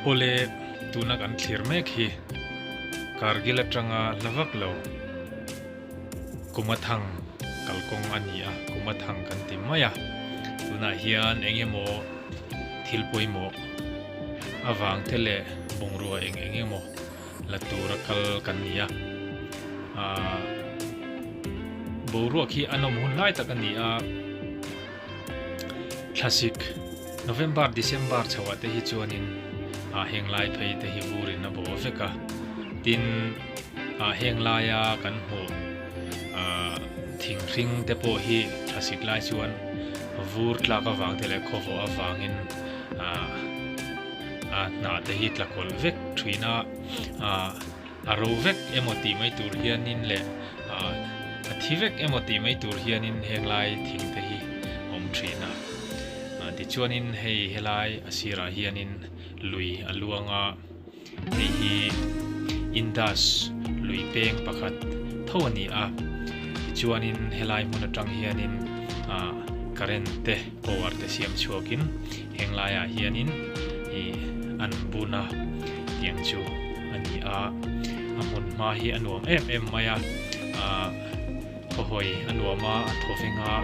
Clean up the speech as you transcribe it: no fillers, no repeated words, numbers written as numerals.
Awle, tuna kan thlir mek hi Kargil atanga hla vak lo Kumathang kalkawng a ni a, Kumathang kan ti mai a. Tunah hian eng emaw thil pawimawh avang te leh bungrua eng eng emaw la tura kal kan ni a. Aaa boruak hi a nawm hun lai tak a ni a. Thlasik, November, December chhoah te hi chuanin ah heng lai phei te hi vurin a bawh vek a, tin ah heng laia kan hmuh ah thing hring te pawh hi thlasik lai chuan vur tlak avang te leh khawvawh avangin ah ah hnah te hi tla kawlh vek thin a ah. A ro vek emaw tih mai tur hianin leh a thi vek emaw tih mai tur hianin henglai thing te hi a awm thin a. Tichuanin hei helai a sirah hianin lui a luang a, hei hi Indus lui peng pakhat tho a ni a. Tichuanin helai hmun atang hianin current te power te siam chhuakin henglaiah hianin ih an bun a tiang chu a ni a, a hmun hma hi a nuam em em mai a, ah khawhawi a nuam a, a thaw veng a.